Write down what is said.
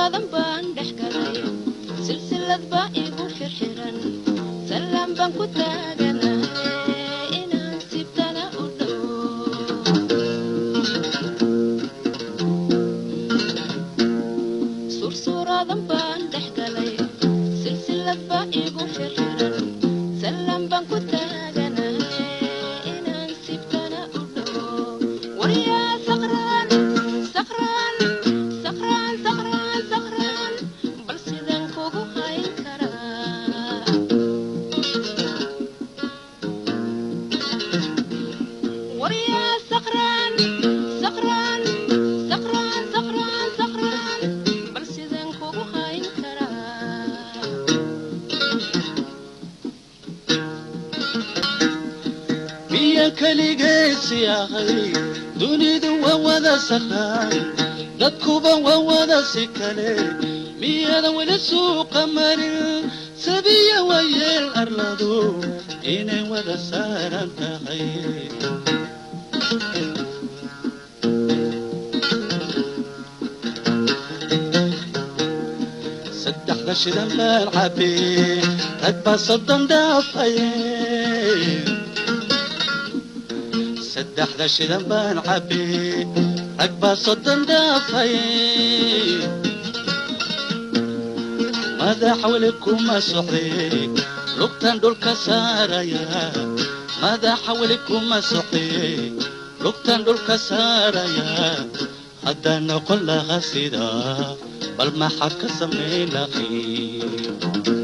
Sursuuradan baan dhex galay, silsilad baa igu xirxiran, sallaan baan ku taaganahay inaan sibtana u dhow. Sursuuradan baan dhex galay, silsilad baa igu xirxiran, sallaan baan ku taaganahay inaan sibtana u dhow. Waryaa saqraan, saqraan, saqraan, saqraan, saqraan, bal sidaan kugu hayn karaa? Waryaa saqraan, saqraan, saqraan, saqraan, saqraan, bal sidaan kugu hayn karaa? Miya keligeesi ahay? Dunidu waa wada sakaan, dadkuba waa wada si kale. Miyadan weli suuqa marin sabiya wayeel arladu inay wada saaran tahay? Saddexda shidan baan cabe, rag baa 30 dhaafaye. Saddexda shidan baan cabe, rag baa 30 dhaafaye. Madax weli kuma socday, lugtan dhulka saaraya. Madaxa weli kuma socday, lugtan dhulka saaraya. Haddaan noqon lahaa sidaa, bal maxaad ka samayn lahayd?